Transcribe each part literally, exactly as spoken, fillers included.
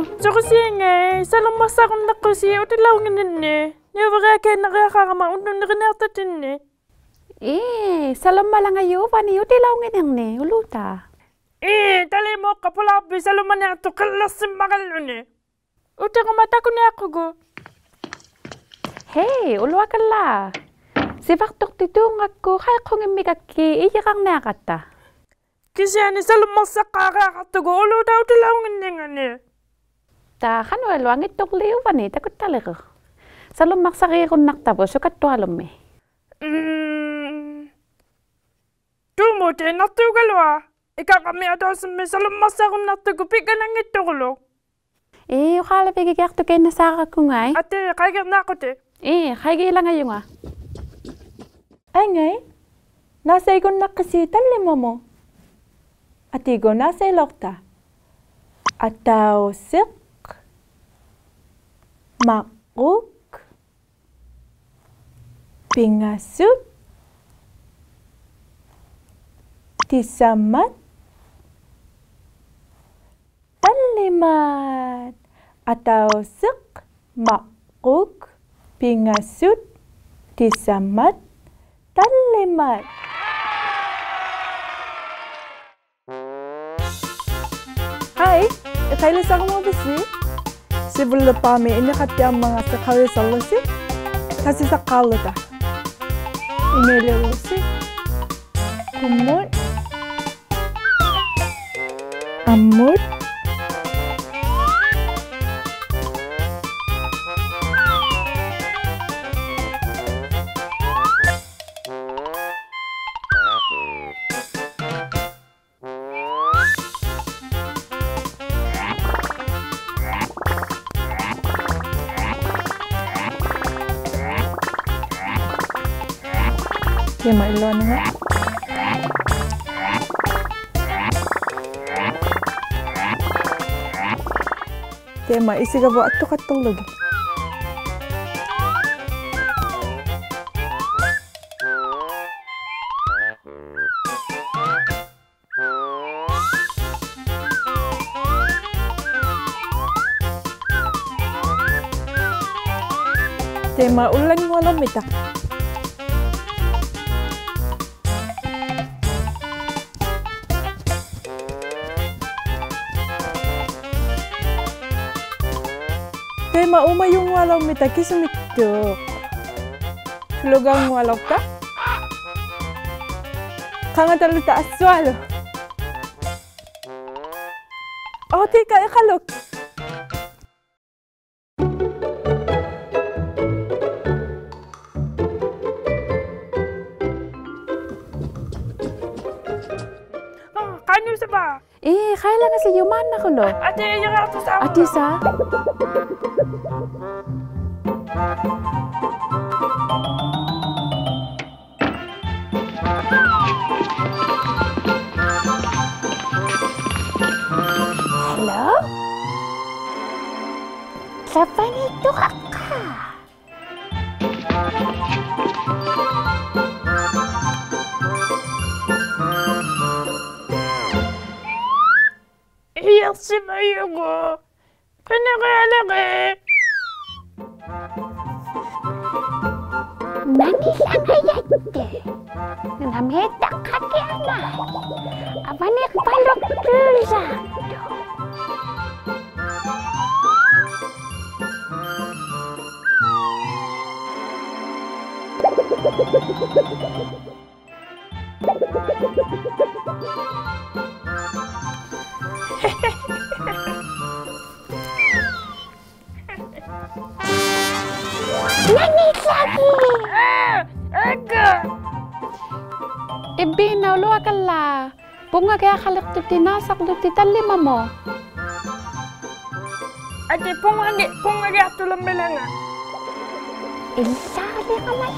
ᓱᕈᓰᖓᐃ, ᓴᓗᒻᒪᒃᓴᕈᓐᓇᖅᑯᓯ ᐅᑎᓚᐅᙱᓐᓂᓐᓂ. ᓂᐅᕕᕆᐊᑭᐊᓐᓇᕆᐊᖃᕋᒪ ᐅᓐᓄᓐᓂᕆᓂᐊᖅᑕᑦᑎᓐᓂ. ᐄ, ᓴᓗᒻᒪᓚᖓᔪᖅ ᐅᕙᓂ ᐅᑎᓚᐅᙱᓐᓂᕐᓂ, ᐅᓗᑕ. ᐄ, ᑕᓕᒧᖅᑲ ᐳᓛᕐᕕᒃ ᓴᓗᒪᓂᐊᖅᑐᖅ ᕿᓪᓕᖅᓯᒻᒪᒐᓪᓗᓂ. ᐅᑎᕈᒪ ᑕᑯᓂᐊᖅᑯᒍᑦ. ᕼᐃ, ᐅᓗᐊᑲᓪᓚ. ᓯᕙᖅᑐᖅᑎᑑᙵᒃᑯ ᖃᐃᖁᙱᒻᒥᒐᒃᑭᑦ ᐃᔨᕋᕐᓂᐊᕋᑦᑕ. ᑭᓯᐊᓂ ᓴᓗᒻᒪᒃᓴᖅᑳᕆᐊᖃᖅᑐᒍᑦ ᐅᓗᑕ ᐅᑎᓚᐅᙱᓐᓂᖓᓂ. ᑕ ᖃᓄᐃᓗᐊᙱᑦᑐᕐᓕ ᐅᕙᓂ ᑕᑯᑦᑕᓕᒍ. ᓴᓗᒻᒪᒃᓴᕇᕈᓐᓇᖅᑕᕗᑦ ᓱᑲᑦᑐᐊᓗᒻᒥ. ᒻᒻ. ᑑᒧᑎ ᓇᖅᑑᒐᓗᐊ. ᐃᑲᕐᕋᒥ ᐊᑕᐅᓯᕐᒥ ᓴᓗᒻᒪᒃᓴᕈᓐᓇᖅᑐᒍᑦ ᐱᒡᒐᓇᙱᑦᑐᕈᓗᒃ. ᐄ, ᐅᖄᓚᕕᒋᒋᐊᖅᑐᑲᐃᓐᓇᓵᕋᒃᑯᖓᐃ. ᐊᑏ, ᖃᐃᒋᕐᓂᐊᖁᑎ. ᐄ, ᖃᐃᒋᓚᖓᔪᖓ. ᐊᐃᙵᐃ, ᓈᓴᐃᒍᓐᓇᖅᑭᓯ ᑕᓪᓕᒪᒧᑦ. ᐊᑏᒎᖅ ᓈᓴᐃᓚᐅᖅᑕ. ᐊᑕᐅᓯᖅ, ᒪᕐᕉᒃ, ᐱᖓᓱᑦ, ᑎᓴᒪᑦ, ᑕᓪᓕᒪᑦ. ᐊᑕᐅᓯᖅ, ᒪᕐᕉᒃ, ᐱᖓᓱᑦ, ᑎᓴᒪᑦ, ᑕᓪᓕᒪᑦ. ᕼᐊᐃ, ᐃᖃᐃᓕᓴᕈᒪᕕᓯ? ᓯᕗᓪᓕᖅᐹᒥ ᐃᓂᖃᑦᑎᐊᕐᒪᖔᔅᓯ ᖃᐅᔨᓴᕐᓗᓯ. ᑕᓯᓴᖅᑳᕐᓗᑕ. ᐃᒪᐃᓕᐅᓗᓯ. ᖁᒻᒧᑦ. ᐊᒻᒧᑦ. ᑕᐃᒪ ᐃᓗᐊᓂᖓ. ᑕᐃᒪ ᐃᓯᒐᕗᑦ ᐊᑦᑐᖃᑦᑕᕐᓗᒋᑦ. ᑕᐃᒪ ᐅᓪᓚᙳᐊᓚᐅᕐᒥᑕ. ᑕᐃᒪ ᐆᒪᔪᙳᐊᓚᐅᕐᒥᑕ ᑭᓱᒥᒃᑐᖅ. ᑐᓗᒐᙳᐊᓚᐅᖅᑕ. ᖃᖓᑕᓗᑕ ᐊᓱᐊᓗᒃ. ᐆ, ᑕᐃᑲ ᐃᖃᓗᒃ. ᖃᓄᖅ ᓴᕙ. ᐄ, ᖃᐃᓚᖓᓯ ᔪᒪᓐᓇᑯᓗᒃ. ᐊᑏ, ᐃᖅᑲᖅᑐᓴᒃᑯ. ᐊᑏ ᓴ. Hello? ᓴᐸᓂᑐᖃᖅᑲ. ᐃᔭᖅᓯᒪᔪᒍᑦ. ᕿᓂᕆᐊᓕᕆ. ᓇᓂᓚᖓᔭᑦᑎ. ᓇᒦᑦᑕᖅᑲᑭᐊᖅ. ᐊᕙᓂᖅᐸᓗᒃ ᑐᓵᖅᑐᖅ. ᓇᓂᓴᒋ. ᐋ, ᐊᒡᒐ. ᐃᕝᕕᓇᐅᓗᐊᑲᓪᓚ. ᐳᖓᒋᐊᖃᓕᖅᑐᑎᑦ ᓈᓴᕐᓗᑎᑦ ᑕᓪᓕᒪᒧᑦ. ᐊᑏ ᐳᖓᒋ, ᐳᖓᒋᐊᖅᑐᓗᒻᒥᓚᖓ. ᐃᓛᓕᕋᒪᓕ.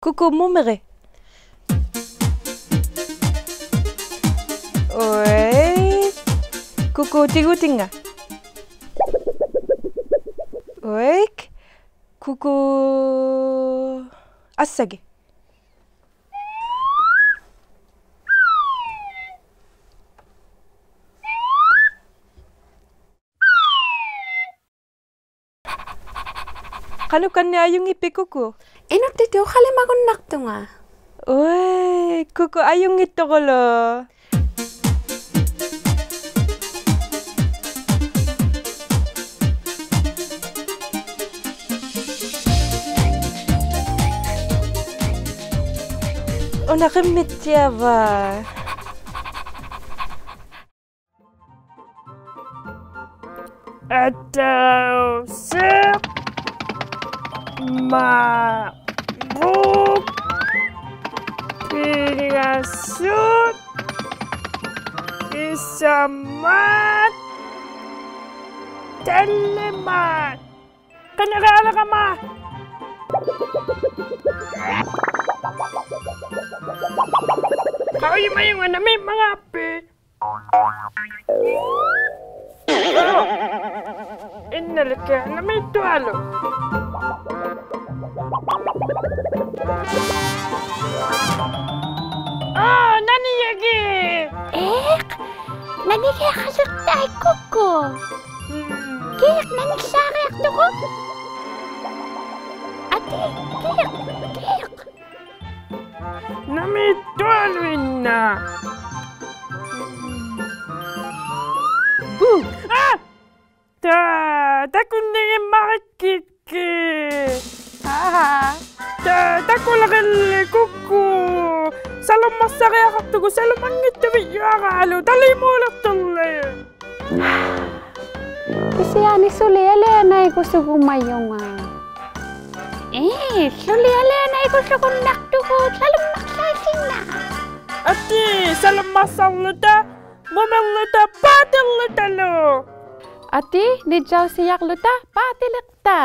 ᑯᑯ ᒧᒥᕆᑦ. ᐅᐃᒃ. ᑯᑯ ᑎᒍᑎᙵ. ᐅᐃᒃ. ᑯᑯ ᐊᓴᒋᑦ. ᖃᓄᖅ ᖃᓂᖅ ᐊᔪᙱᑉᐱᑦ ᑯᑯ? ᐃᓄᒃᑎᑐᑦ ᐅᖃᓕᒪᒍᓐᓇᖅᑐᖓ. ᐅᐃ, ᑯᑯ ᐊᔪᙱᑦᑐᑯᓗᒃ. ᐅᓇ ᕿᒻᒥᑦᑎᐊᕙᒃ. ᐊᑕᐅᓯᖅ, ᒪᕐᕉᒃ, ᐱᖓᓱᑦ, ᑭᓱᒪᑦ, ᑕᓪᓕᒪᑦ. ᖃᓂᖅ ᐊᓚᒃᑲᒪ. ᖃᐅᔨᒪᔪᖓ ᓇᒦᒻᒪᖔᑉᐱᑦ. ᐃᓐᓇᓕᒃᑭᐊᖅ ᓇᒦᑦᑐᐊᓗᒃ. ᐋ, ᓇᓂᔭᒋᑦ. ᐄᒃ, ᓇᓂᒋᐊᖃᓕᖅᑕᐃᑦ ᑯᑯ. ᒻᒻ. ᑭᒃ, ᓇᓂᓴᕆᐊᖅᑐᒍᑦ. ᐊᑏ, ᑭᒃ, ᑭᒃ. ᓇᒦᑦᑐᐊᓗᐃᓐᓇ. ᐆ. ᐋ! ᑕ, ᑕᑯᓐᓂᙱᒻᒪᕆᒃᑭᑦ. ᐋ. ᑕ, ᑕᑯᓚᕆᓪᓕ ᑯᑯ. ᓴᓗᒻᒪᒃᓴᕆᐊᖃᖅᑐᒍᑦ, ᓴᓗᒪᙱᑦᑐᕕᔾᔪᐊᕌᓗᒃ, ᑕᓕᒧᓕᖅᑐᓪᓕ. ᑭᓯᐊᓂ ᓱᓕ ᐊᓕᐊᓇᐃᒍᓱᒍᒪᔪᖓ. ᐄ, ᓱᓕ ᐊᓕᐊᓇᐃᒍᓱᒍᓐᓇᖅᑐᒍᑦ ᓴᓗᒻᒪᒃᓴᐃᓯᓐᓈᖅ. ᐊᑏ, ᓴᓗᒻᒪᒃᓴᕐᓗᑕ, ᒧᒥᕐᓗᑕ, ᐸᑎᕐᓗᑕᓗ. ᐊᑏ, ᓂᔾᔭᐅᓯᔭᕐᓗᑕ, ᐸᑎᓕᖅᑕ.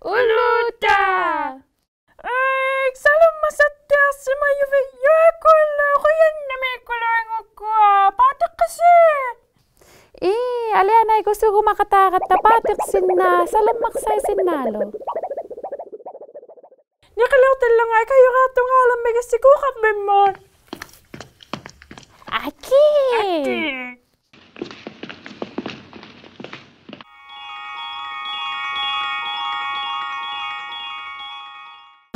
ᐅᓗᑕ. ᐊᐃ, ᓴᓗᒻᒪᒃᓴᑦᑎᐊᖅᓯᒪᔪᕕᑦ ᔪᐊᑯᓪᓗ ᖁᔭᓐᓇᒦᑯᓗᐃᑦ ᐅᑯᐊ, ᐹᑎᖅᑭᓯ. ᐄ, ᐊᓕᐊᓇᐃᒍᓱᒍᒪᖃᑦᑕᕋᑦᑕ ᐹᑎᖅᓯᓐᓈᖅ, ᓴᓗᒻᒪᒃᓴᐃᓯᓐᓈᓗᒃ. ᓂᕿᓕᐅᖅᑎᓪᓗᖓ ᐃᑲᔪᕆᐊᖅᑐᖔᓕᕐᒥᒋᑦᓯ ᑰᖃᕐᒥᒻᒧᑦ. ᐊᑏ. ᐊᑏ.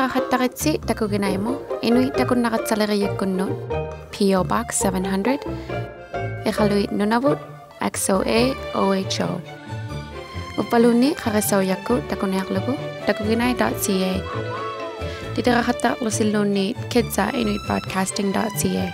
ᖃᖃᑦᑕᕆᑦᓯ ᑕᑯᒋᓇᐃᒧᑦ, ᐃᓄᐃᑦ ᑕᑯᓐᓇᕋᑦᓴᓕᕆᔨᒃᑯᓐᓄᑦ, P O Box seven hundred, ᐃᖃᓗᐃᑦ ᓄᓇᕗᑦ, X O A O H O. ᐅᕝᕙᓘᓐᓃᑦ ᖃᕆᓴᐅᔭᒃᑯᑦ ᑕᑯᓂᐊᕐᓗᒍ, takuginai dot C A. ᑎᑎᕋᖃᑦᑕᕐᓗᓯᓘᓐᓃᑦ kids at inuit broadcasting dot C A.